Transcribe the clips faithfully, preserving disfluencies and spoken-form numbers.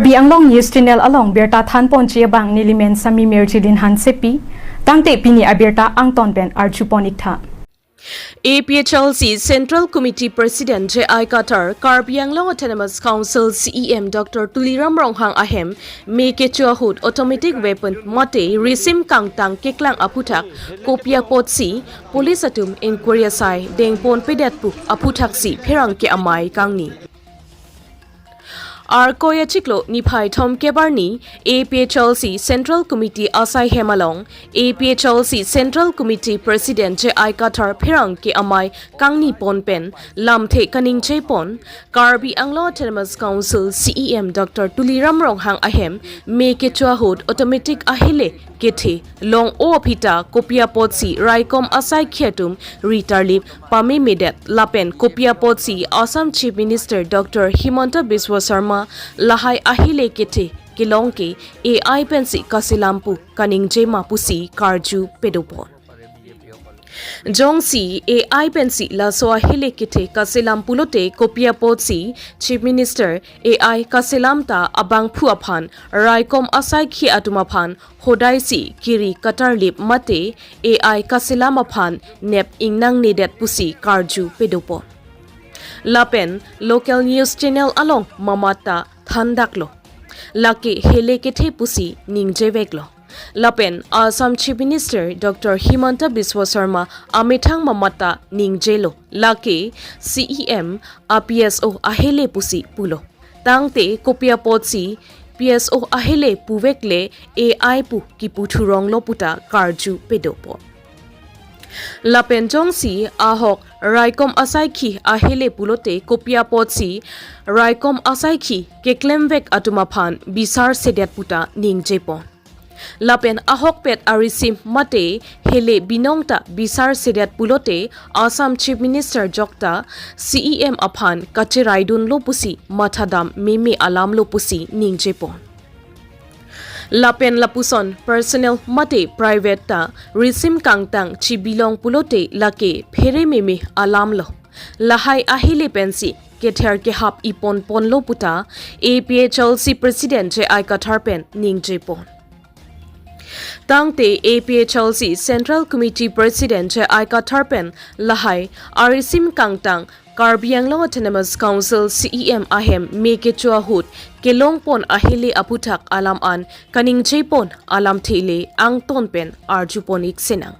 Karbi Anglong News Channel along birta thanponji abang nelimen Sami Mirjilin Hansepi, tangte pini abirta angton pen arjupon iktha. A P H L C Central Committee President J I Kathar, Karbi Anglong Autonomous Council C E M Doctor Tuliram Ronghang ahem me kecho ahut automatic weapon mate risim kangtang keklang aphuthak kopi apotsi police atum inquiry asai dengponpedet pu aphuthak si pherangke amei kangni. Arkoi achiklo niphai thomkep arni A P H L C Central Committee asai hem along A P H L C Central Committee President J I Kathar pherangke amei kangnipon pen lamthe kaningjepon, Karbi Anglong Autonomous Council C E M Doctor Tuliram Ronghang ahem me kecho ahut automatic ahele kethe long-o aphi ta kopi apotsi raikom asaikhi atum ri tarlip pamemedet lapen kopi apotsi Assam Chief Minister Doctor Himanta Biswa Sarma lahai ahele kethe kelong ke A I pensi kaselam pu kaningjema pusi karju pedopon. Jongsi A I pensi laso ahele kethe kaselam pulote kopi apotsi Chief Minister A I kaselam ta abangphu aphan raikom asaikhi atum aphan hodaisi kiri katarlip mate A I kaselam aphan nep ingnangnedet pusi karju pedopon. Lapen local news channel along mamat ta thandaklo. Lake hele kethe pusi ningjeveklo. Lapen Assam Chief Minister Doctor Himanta Biswa Sarma amethang mamat ta ningjelo. Lake C E M a P S O ahele pusi pulo. Tangte kopi apotsi P S O ahele puvekle A I pu kipu thuronglo pu ta karju pedopon. Lapen jongsi ahok raikom asaikhi ahele pulote kopi apotsi raikom asaikhi keklemvek atum aphan bisarsedet pu ta ningjepon. Lapen ahokpet arisim mate hele binong ta bisarsedet pulote Assam Chief Minister jokta C E M aphan kacheraidunlo pusi mathadam meme alamlo pusi ningjepon. Lapen lapuson personal mate private ta risim kangtang chibilong pulote lake phere meme alamlo. Lahai ahele pensi kether kehap iponponlo pu ta A P H L C President J I Kathar pen ningjepon. Tangte A P H L C Central Committee President J I Kathar pen lahai arisim kangtang Karbi Anglong Autonomous Council C E M ahem me kecho ahut kelongpon ahele aphuthak alam an kaningjepon alamthe le angton pen arjupon iksenang.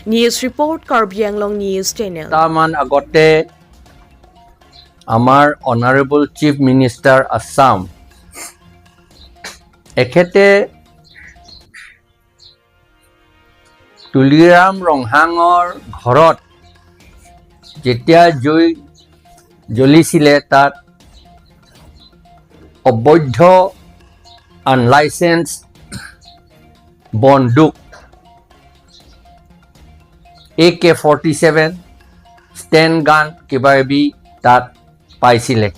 News report, Karbi Anglong News Channel. কেইটামান আগতে আমাৰ honourable chief minister Assam, এখেতে তুলিৰাম ৰংহাঙৰ ঘৰত যেতিয়া জুই জ্বলিছিলে, তাত অবৈধ আনলাইচেন্স বন্দুক, এ কে ফৰ্টি ছেভেন, ষ্টেন গান, কিবা কিবি তাত পাইছিলে,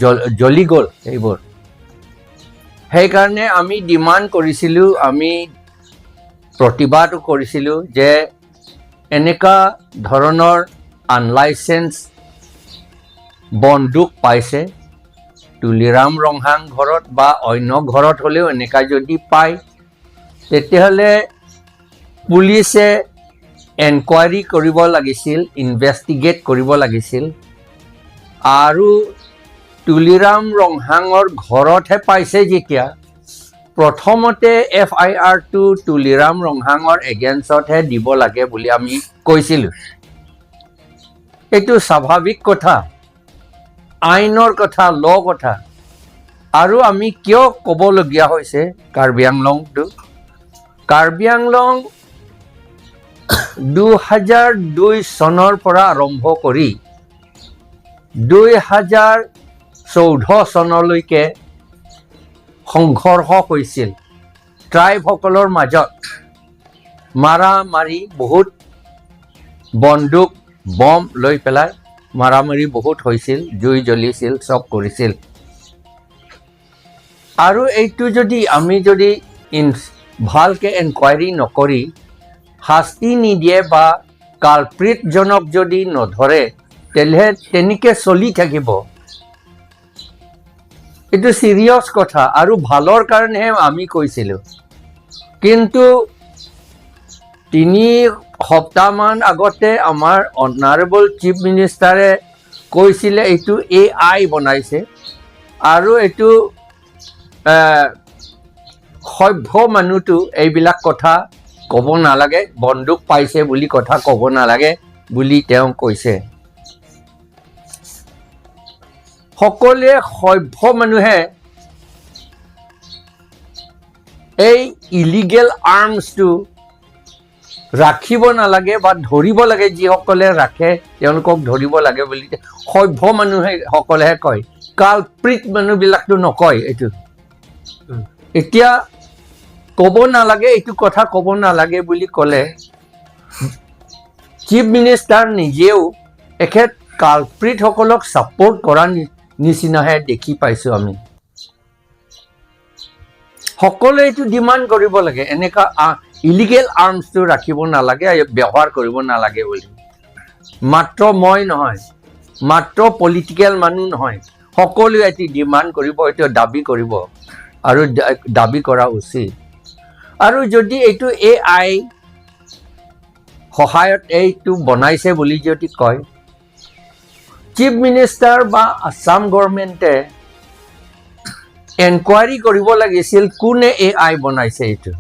জ্বল- জ্বলি গ'ল সেইবোৰ। সেইকাৰণে আমি ডিমাণ্ড কৰিছিলোঁ, আমি প্ৰতিবাদো কৰিছিলোঁ যে এনেকুৱা ধৰণৰ আনলাইচেন্স বন্দুক পাইছে, তুলিৰাম ৰংহাং ঘৰত বা অন্য ঘৰত হ'লেও এনেকুৱা যদি পায়, তেতিয়াহ'লে পুলিচে এনকুৱাৰী কৰিব লাগিছিল, ইনভেষ্টিগেট কৰিব লাগিছিল। আৰু তুলিৰাম ৰংহাঙৰ ঘৰতহে পাইছে যেতিয়া, প্ৰথমতে এফ আই আৰটো তুলিৰাম ৰংহাঙৰ এগেইনষ্টতহে দিব লাগে বুলি আমি কৈছিলোঁ। এইটো স্বাভাৱিক কথা, আইনৰ কথা, ল কথা। আৰু আমি কিয় ক'বলগীয়া হৈছে কাৰ্বি আংলংটো? কাৰ্বি আংলং দুহাজাৰ দুই চনৰ পৰা আৰম্ভ কৰি দুই হাজাৰ চৈধ্য চনলৈকে সংঘৰ্ষ হৈছিল। ট্ৰাইবসকলৰ মাজত মাৰা মাৰি, বহুত বন্দুক বম লৈ পেলাই মাৰা মাৰি বহুত হৈছিল, জুই জ্বলিছিল, চব কৰিছিল। আৰু এইটো যদি আমি যদি ইন- ভালকে এনকুৱাৰী নকৰি শাস্তি নিদিয়ে বা কালপ্ৰিটজনক যদি নধৰে, তেতিয়াহ'লে তেনেকে চলি থাকিব। এইটো চিৰিয়াছ কথা আৰু ভালৰ কাৰণেহে আমি কৈছিলো। কিন্তু তিনি সপ্তাহমান আগতে আমাৰ অনাৰেবল চিফ মিনিষ্টাৰে কৈছিলে এইটো এ আই বনাইছে আৰু এইটো, এ, সভ্য মানুহটো এইবিলাক কথা ক'ব নালাগে, বন্দুক পাইছে বুলি কথা ক'ব নালাগে বুলি তেওঁ কৈছে। সকলোৱে সভ্য মানুহে এই ইলিগেল আৰ্মছটো ৰাখিব নালাগে বা ধৰিব লাগে, যিসকলে ৰাখে তেওঁলোকক ধৰিব লাগে বুলি সভ্য মানুহে সকলেহে কয়, কালপ্ৰিট মানুহবিলাকতো নকয় এইটো। উম। এতিয়া ক'ব নালাগে, এইটো কথা ক'ব নালাগে বুলি ক'লে চিফ মিনিষ্টাৰ নিজেও এখেত কালপ্ৰিটসকলক ছাপোৰ্ট কৰা নি- নিচিনাহে দেখি পাইছো আমি। সকলোৱে এইটো ডিমাণ্ড কৰিব লাগে, এনেকা ইলিগেল আৰ্মছটো ৰাখিব নালাগে, ব্যৱহাৰ কৰিব নালাগে বুলি। মাত্ৰ মই নহয়, মাত্ৰ পলিটিকেল মানুহ নহয়, সকলোৱে এইটো ডিমাণ্ড কৰিব, এইটো দাবী কৰিব আৰু দা- দাবী কৰা উচিত। আৰু যদি এইটো এ আই সহায়ত এইটো বনাইছে বুলি যদি কয়, চিফ মিনিষ্টাৰ বা আছাম গভৰ্ণমেণ্টে এনকুৱাৰী কৰিব লাগিছিল কোনে এ আই বনাইছে এইটো।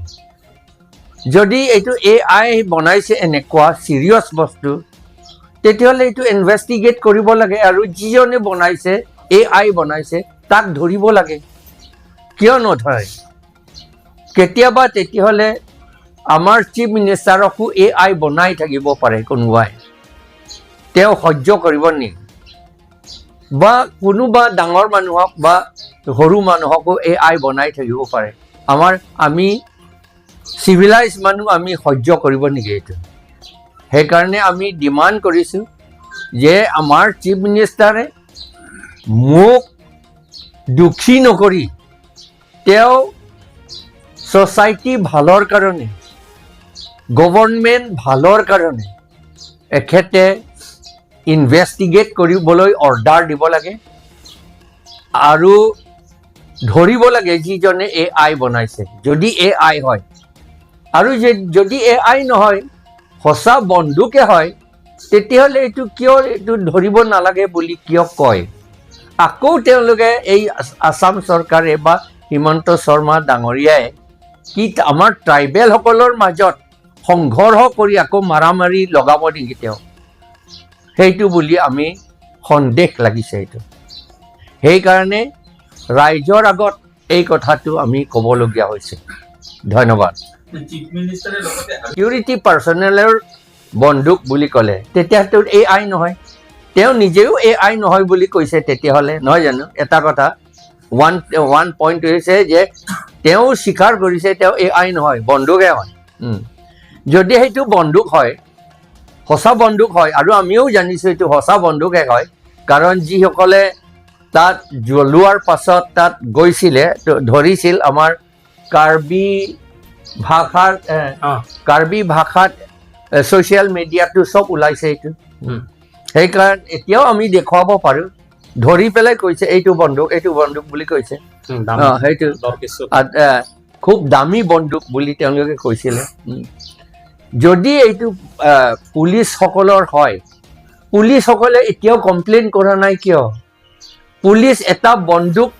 যদি এইটো এ আই বনাইছে এনেকুৱা চিৰিয়াছ বস্তু, তেতিয়াহ'লে এইটো ইনভেষ্টিগেট কৰিব লাগে আৰু যিজনে বনাইছে, এ আই বনাইছে, তাক ধৰিব লাগে। কিয় নধৰে? কেতিয়াবা তেতিয়াহ'লে আমাৰ চিফ মিনিষ্টাৰকো এ আই বনাই থাকিব পাৰে কোনোবাই। তেওঁ সহ্য কৰিব নেকি? বা কোনোবা ডাঙৰ মানুহক বা সৰু মানুহকো এ আই বনাই থাকিব পাৰে। আমাৰ, আমি চিভিলাইজ মানুহ, আমি সহ্য কৰিব নেকি এইটো? সেইকাৰণে আমি ডিমাণ্ড কৰিছো যে আমাৰ চিফ মিনিষ্টাৰে মোক দুখী নকৰি তেওঁ ছ'চাইটি ভালৰ কাৰণে, গভৰ্ণমেণ্ট ভালৰ কাৰণে এখেতে ইনভেষ্টিগেট কৰিবলৈ অৰ্ডাৰ দিব লাগে আৰু ধৰিব লাগে যিজনে এ আই বনাইছে, যদি এ আই হয়। আৰু যে, যদি এ আই নহয়, সঁচা বন্দুকে হয়, তেতিয়াহ'লে এইটো কিয়, এইটো ধৰিব নালাগে বুলি কিয় কয়? আকৌ তেওঁলোকে এই আছ- আছাম চৰকাৰে বা হিমন্ত শৰ্মা ডাঙৰীয়াই কি আমাৰ ট্ৰাইবেলসকলৰ মাজত সংঘৰ্ষ কৰি আকৌ মাৰামাৰি লগাব নেকি তেওঁ? সেইটো বুলি আমি সন্দেহ লাগিছে এইটো। সেইকাৰণে ৰাইজৰ আগত এই কথাটো আমি ক'বলগীয়া হৈছে। ধন্যবাদ। চিফ মিনিষ্টাৰে লগতে আৰু চিকিউৰিটি পাৰ্চনেলৰ বন্দুক বুলি ক'লে, তেতিয়াতো এ আই নহয়, তেওঁ নিজেও এ আই নহয় বুলি কৈছে, তেতিয়াহ'লে নহয় জানো? এটা কথা, ওৱান, ওৱান পইণ্ট হৈছে যে তেওঁ স্বীকাৰ কৰিছে তেওঁ এ আই নহয়, বন্দুকে হয়। উম। যদি সেইটো বন্দুক হয়, সঁচা বন্দুক হয়, আৰু আমিও জানিছো এইটো সঁচা বন্দুকে হয়, কাৰণ যিসকলে তাত জ্বলোৱাৰ পাছত তাত গৈছিলে, ত-, ধৰিছিল আমাৰ কাৰ্বি ভাষাৰ, এ, অ। কাৰ্বি ভাষাত, এ, ছ'চিয়েল মিডিয়াটো চব ওলাইছে এইটো। উম। সেইকাৰণে এতিয়াও আমি দেখুৱাব পাৰো, ধৰি পেলাই কৈছে, "এইটো বন্দুক, এইটো বন্দুক" বুলি কৈছে। উম, দাম অ, সেইটো। দৰ কিছু। আ, এ, খুব দামী বন্দুক বুলি তেওঁলোকে কৈছিলে। উম। যদি এইটো, আ, পুলিচসকলৰ হয়, পুলিচসকলে এতিয়াও কমপ্লেইন কৰা নাই কিয়? পুলিচ এটা বন্দুক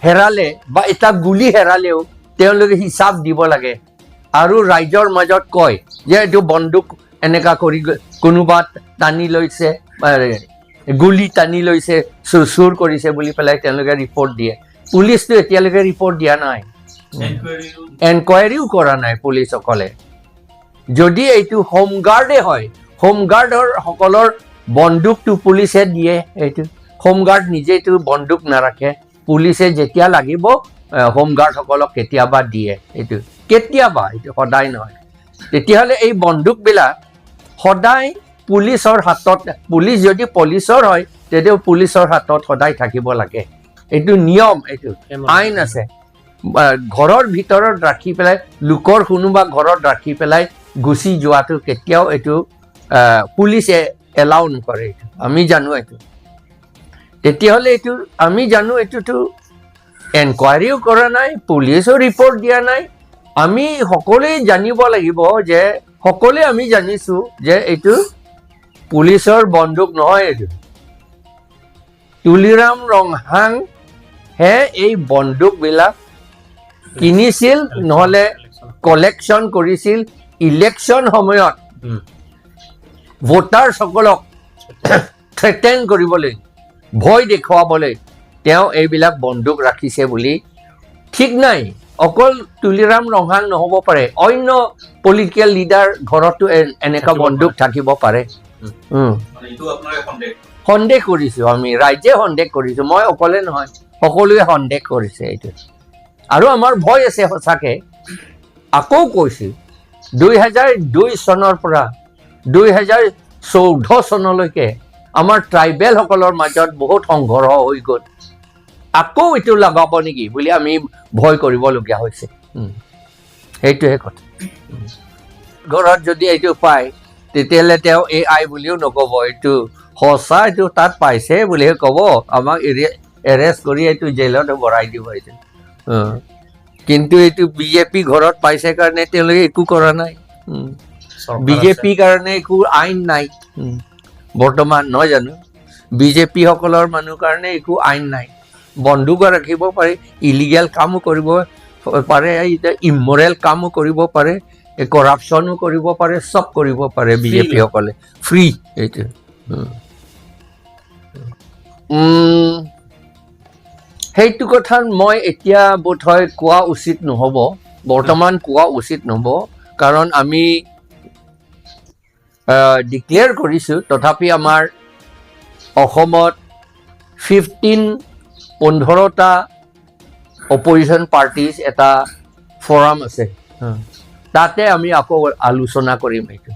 হেৰালে বা এটা গুলী হেৰালেও তেওঁলোকে হিচাপ দিব লাগে। আৰু ৰাইজৰ মাজত কয় যে এইটো বন্দুক এনেকা কৰি গ-, কোনোবা টানি লৈছে, আ, গুলী টানি লৈছে, চু-, চুৰ কৰিছে বুলি পেলাই তেওঁলোকে ৰিপৰ্ট দিয়ে। পুলিচটো এতিয়ালৈকে ৰিপৰ্ট দিয়া নাই। এনকুৱাৰীও এনকুৱাৰীও কৰা নাই পুলিচসকলে। যদি এইটো হোমগাৰ্ডে হয়, হোমগাৰ্ডৰ সকলৰ বন্দুকটো পুলিচে দিয়ে। এইটো হোমগাৰ্ড নিজেইটো বন্দুক নাৰাখে, পুলিচে যেতিয়া লাগিব, এ, হোমগাৰ্ডসকলক কেতিয়াবা দিয়ে। এইটো কেতিয়াবা, এইটো সদায় নহয়। তেতিয়াহ'লে এই বন্দুকবিলাক সদায় পুলিচৰ হাতত, পুলিচ যদি পুলিচৰ হয়, তেতিয়াও পুলিচৰ হাতত সদায় থাকিব লাগে। এইটো নিয়ম, এইটো সেইমতে। আইন আছে। আ, ঘৰৰ ভিতৰত ৰাখি পেলাই, লোকৰ কোনোবা ঘৰত ৰাখি পেলাই গুচি যোৱাটো কেতিয়াও এইটো, আ, পুলিচে এলাউ নকৰে, এইটো আমি জানো এইটো। তেতিয়াহ'লে এইটো আমি জানো এইটোতো এনকুৱাৰীও কৰা নাই, পুলিচেও ৰিপৰ্ট দিয়া নাই। আমি সকলোৱে জানিব লাগিব যে, সকলোৱে আমি জানিছো যে এইটো পুলিচৰ বন্দুক নহয়, এইটো তুলিৰাম ৰংহাং হে এই বন্দুকবিলাক কিনিছিল, নহ'লে কালেকশ্যন কৰিছিল। ইলেকশ্যন সময়ত উম। ভোটাৰসকলক থ্ৰেটেন কৰিবলৈ, ভয় দেখুৱাবলৈ তেওঁ এইবিলাক বন্দুক ৰাখিছে বুলি ঠিক নাই। অকল তুলিৰাম ৰংহাং নহ'ব পাৰে, অন্য পলিটিকেল লিডাৰ ঘৰতো এ-, এনেকা থাকিব বন্দুক পাৰে। থাকিব পাৰে। উম। উম। মানে এইটো আপোনালোকে সন্দেহ? সন্দেহ কৰিছো আমি, ৰাইজে সন্দেহ কৰিছো, মই অকলে নহয়, সকলোৱে সন্দেহ কৰিছে এইটো। আৰু আমাৰ ভয় আছে সঁচাকে। আকৌ কৈছো, দুই হাজাৰ দুই চনৰ পৰা দুই হাজাৰ চৈধ্য চনলৈকে আমাৰ ট্ৰাইবেলসকলৰ মাজত বহুত সংঘৰ্ষ হৈ গ'ল। আকৌ এইটো লগাব নেকি বুলি আমি ভয় কৰিবলগীয়া হৈছে। উম। সেইটোহে কথা। উম। ঘৰত যদি এইটো পায়, তেতিয়াহ'লে তেওঁ এ আই বুলিও নক'ব, এইটো সঁচা, এইটো তাত পাইছে বুলিহে ক'ব। আমাক এৰে-, এৰেষ্ট কৰি এইটো জেলত ভৰাই দিব এইটো। অ। কিন্তু এইটো বিজেপি ঘৰত পাইছে কাৰণে তেওঁলোকে একো কৰা নাই। উম। চৰকাৰ বিজেপি আছে। কাৰণে একো আইন নাই। উম। বৰ্তমান নহয় জানো? বিজেপি সকলৰ মানুহ কাৰণে একো আইন নাই। বন্দুক ৰাখিব পাৰে, ইলিগেল কামো কৰিব পাৰে, ইমৰেল কামো কৰিব পাৰে, এই কৰাপশ্যনো কৰিব পাৰে, চব কৰিব পাৰে ফ্ৰী বিজেপি সকলে। ফ্ৰী এইটো। উম। উম, সেইটো কথা মই এতিয়া বোধহয় কোৱা উচিত নহ'ব, বৰ্তমান কোৱা উচিত নহ'ব, কাৰণ আমি, আহ, ডিক্লেয়াৰ কৰিছো, তথাপি আমাৰ অসমত ফিফটিন, পোন্ধৰটা অপজিশ্যন পাৰ্টিজ এটা ফৰাম আছে। হুম। তাতে আমি আকৌ আলোচনা কৰিম এইটো।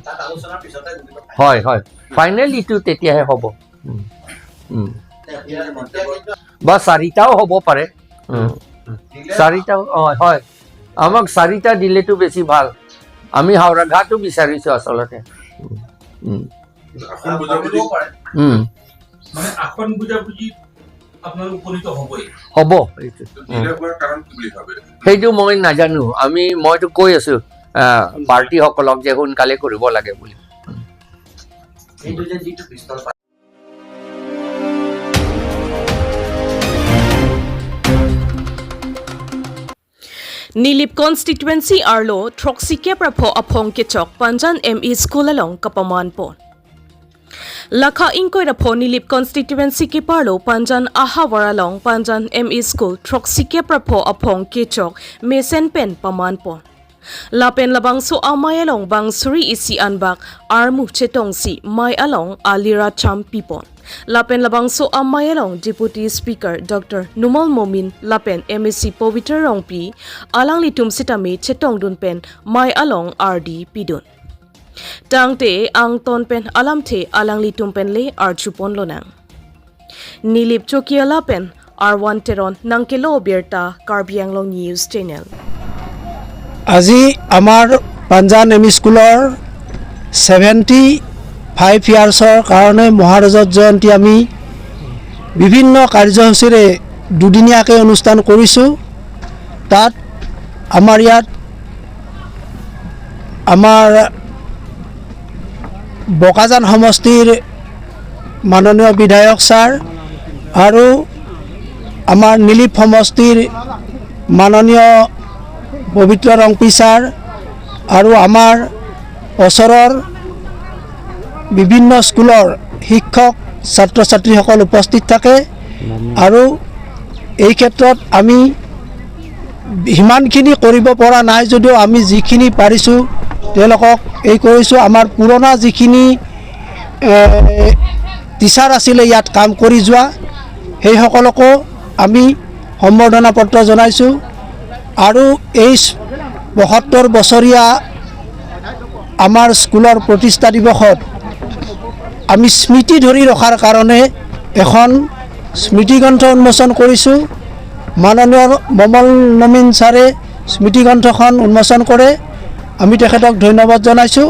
তাত আলোচনাৰ পিছতে গোটেই কথা। হয়, হয়। ফাইনেল ইটো তেতিয়াহে হ'ব। উম। উম। এতিয়া মন্তব্য বা চাৰিটাও হ'ব পাৰে। উম। উম। চাৰিটাও, অ, হয়। আমাক চাৰিটা দিলেতো বেছি ভাল। আমি হাওৰাঘাটো বিচাৰিছো আচলতে। উম। উম। আসন বুজাবুজি। উম। মানে আসন বুজাবুজি আপোনালোক উপনীত হ'বই। হ'ব, এইটো। উম। ডিলে হোৱাৰ কাৰণ কি বুলি ভাবে? সেইটো মই নাজানো। আমি, মইতো কৈ আছো, আহ, পাৰ্টিসকলক যে সোনকালে কৰিব লাগে বুলি। এইটো যে যিটো pistol Nilip constituency arlo throksi kep ra pho aphong kechok Panjan M E School along kapaman pon. Lakha ingkoi ra pho Nilip constituency kep arlo Panjan ahavar along Panjan M E School throksi kep ra pho aphong kechok mesen pen paman pon. Lapen labangso amei along bang suri isi anbak armu chetongsi mei along alira cham pipon. Lapen labangso amei along Deputy Speaker Doctor Numal Momin lapen M A C Pabitra Rongpi alanglitum sitame chetongdun pen mei along ardi pidun. Tangte angton pen alamthe alanglitum pen le arjupon lonang. Nilip Chokihola pen R one Teron nangkelo birta Karbi Anglong News Channel. আজি আমাৰ পাঞ্জান M E স্কুলৰ seventy five ইয়াৰ্ছৰ কাৰণে মহাৰজত জয়ন্তী আমি বিভিন্ন কাৰ্যসূচীৰে দুদিনীয়াকৈ অনুষ্ঠান কৰিছোঁ। তাত আমাৰ ইয়াত আমাৰ বোকাজান সমষ্টিৰ মাননীয় বিধায়ক ছাৰ আৰু আমাৰ নিলিপ সমষ্টিৰ মাননীয় পবিত্ৰ ৰংপি ছাৰ আৰু আমাৰ ওচৰৰ বিভিন্ন স্কুলৰ শিক্ষক, ছাত্ৰ-ছাত্ৰীসকল উপস্থিত থাকে। আৰু এই ক্ষেত্ৰত আমি সিমানখিনি কৰিব পৰা নাই যদিও আমি যিখিনি পাৰিছোঁ তেওঁলোকক এই কৰিছোঁ। আমাৰ পুৰণা যিখিনি, এ, টিচাৰ আছিলে ইয়াত কাম কৰি যোৱা, সেইসকলকো আমি সম্বৰ্ধনা পত্ৰ জনাইছোঁ। আৰু এই পঁসত্তৰ বছৰীয়া আমাৰ স্কুলৰ প্ৰতিষ্ঠা দিৱসত আমি স্মৃতি ধৰি ৰখাৰ কাৰণে এখন স্মৃতিগ্ৰন্থ উন্মোচন কৰিছোঁ। মাননীয় মমল নমিন ছাৰে স্মৃতিগ্ৰন্থখন উন্মোচন কৰে, আমি তেখেতক ধন্যবাদ জনাইছোঁ।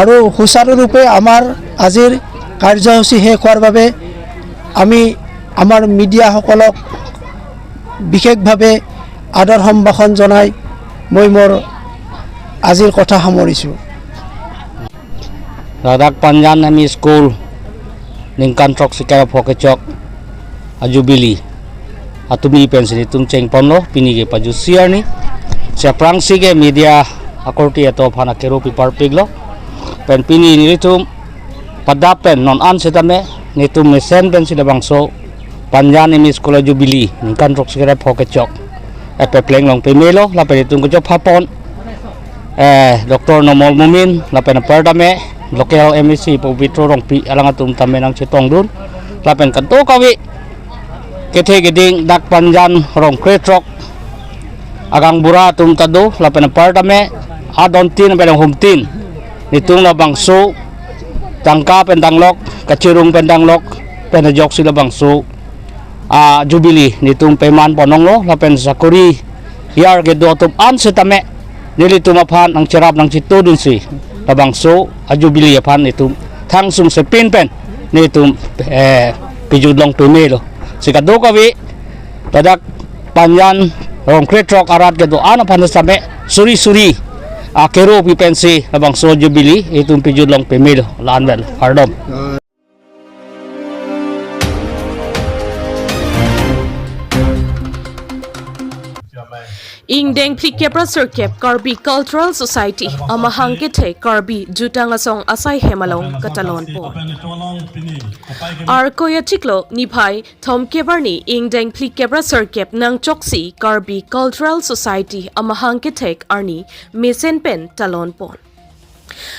আৰু সুচাৰুৰূপে আমাৰ আজিৰ কাৰ্যসূচী শেষ হোৱাৰ বাবে আমি আমাৰ মিডিয়াসকলক বিশেষভাৱে আদৰ সম্ভাষণ জনাই মই মোৰ আজিৰ কথা সামৰিছোঁ। Ladak Panjan M E School ningkan throksi kre pho kechok a-jubilee atumi pensi nelitum chengponlo, pini ke pajutsi arni. Si aphrangsi ke media akorte atum aphan akero piparpiklo. Pen pini nelitum padap pen non an setame nelitum mesen pensi labangso Panjan M E School a-jubilee ningkan throksi kre pho kechok epepleng long pemelo, lapen nelitum kechok phapon eh, Doctor Numal Momin, lapen apartame local M A C Pobitro Rongpi alang atum tame nangchetongdun, lapen kadokave kethe keding dak Panjan rong krethrok agaonbura atum ta do, lapen apartame adontin pen ahumtin nelitum labangso tangka pen danglok, kachirung pen danglok, pen ajoksi labangso a-jubilee nelitum peman ponlonglo, lapen sakori hiar kedo atum an setame nelitum aphan nangcherap nangchetodunsi labangso a-jubilee aphan nelitum thangsung sepin pen nelitum eh, pejut long pemelo. Si kadokave ladak Panjan rong krethrok arat kedo an aphan setame suri suri akero pi pensi labangso jubilee nelitum pejut long pemelo. La-an vel, kardom. Ingdeng phlikep ra sirkep Karbi Cultural Society amahang kethek Karbi Jutang Asong asai hem along katalonpon. Arkoi achiklo niphai thomkep arni ingdeng phlikep ra sirkep nangchoksi Karbi Cultural Society amahang kethek arni mesen pen talonpon.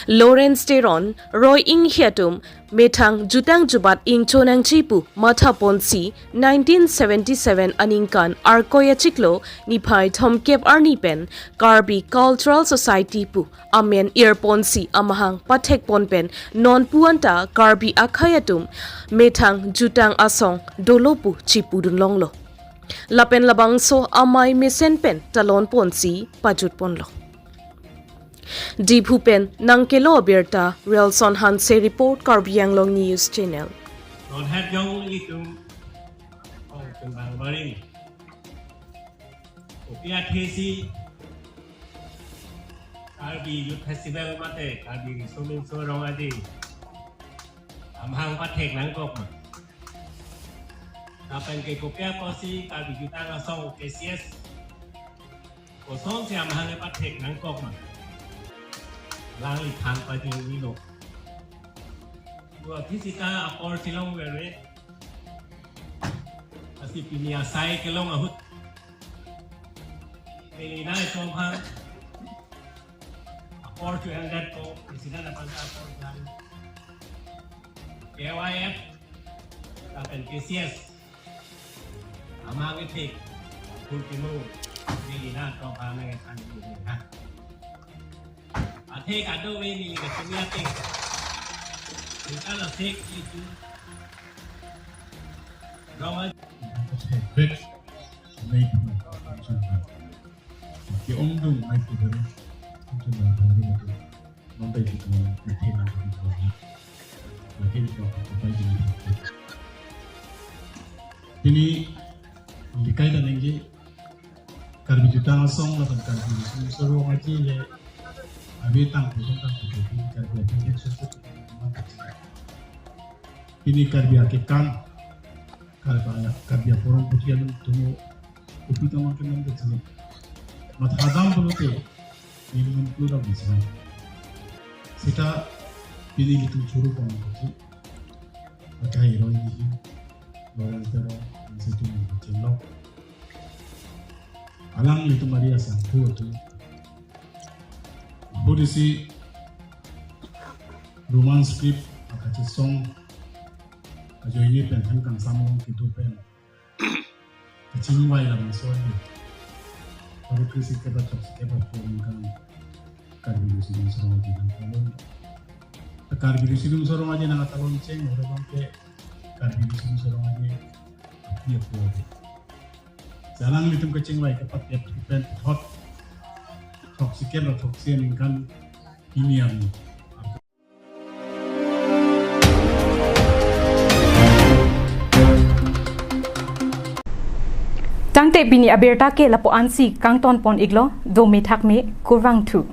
Lawrence Teron, Roy Inghi atum methang jutang jubat ingchonangji pu mathaponsi nineteen seventy-seven aningkan Arkoi achiklo niphai thomkep arni pen Karbi Cultural Society pu amen irponsi amahang pathekpon pen nonpu anta Karbi akhei atum methang jutang asong dolo pu chipudunlonglo. Lapen labangso amei mesen pen talonponsi pajutponlo. Diphu pen nangkelo abirta Relson Hanse report, Karbi Anglong News Channel. Ronhat jong itum ong kembang baring. Kopi athesi Karbi Youth Festival mate Karbi Riso Nimso Rong Aje amahang pathek nangkok ma. Lapen ke kopi apotsi Karbi Jutang Asong K C S kosonsi amahang pathek nangkok ma. Alangli than pajirilo. Dua phi sita apor chilong vere. Lasi pini asai kelong ahut. Melina itum aphan apor chu-endet ko, president aphan apor jan. K Y F lapen K C S amahang ithek phul kimu, Melina itum aphan nangkethan dun ha. Athe kadokave neli kachini athe. Ningkan asek itu. Rong a- Ke-ongdung mai pudari. Untuk menghadiri itu. Nanti kita nanti nanti lagi kita sampai di. Ini dikai dan ini Karbi Jutang Asong lapen Karbi Riso Nimso Rong Aje le abi tang puson tang puson Karbi atum ke susu. Pini Karbi akekan Karbi, Karbi aporom puji alun tumu upi tamang kemen kecil. Mathadam pulote ini pura bisa. Sita pini itu churu pon puji. Akai roi ini Lawrence Teron, Situ Mengkecil Lok. Alanglitum ari asangho atum. Ahut isi Roman script akachesong ajoine pen hem kangsam along kedo pen kachingvai labangso ahi. Baru kre-isi kep ra throksi kep ra pho aningkan Karbi Riso Nimso Rong Aje nangpalon. Karbi Riso Nimso Rong Aje nangtalon cheng, oro abang ke Karbi Riso Nimso Rong Aje api apo. Alanglitum kachingvai kapathek pen thot throksi kep ra throksi aningkan pini arni. Tangte pini abirta ke lapu-ansi kangton pon iklo, dome thakme, kurvangthu.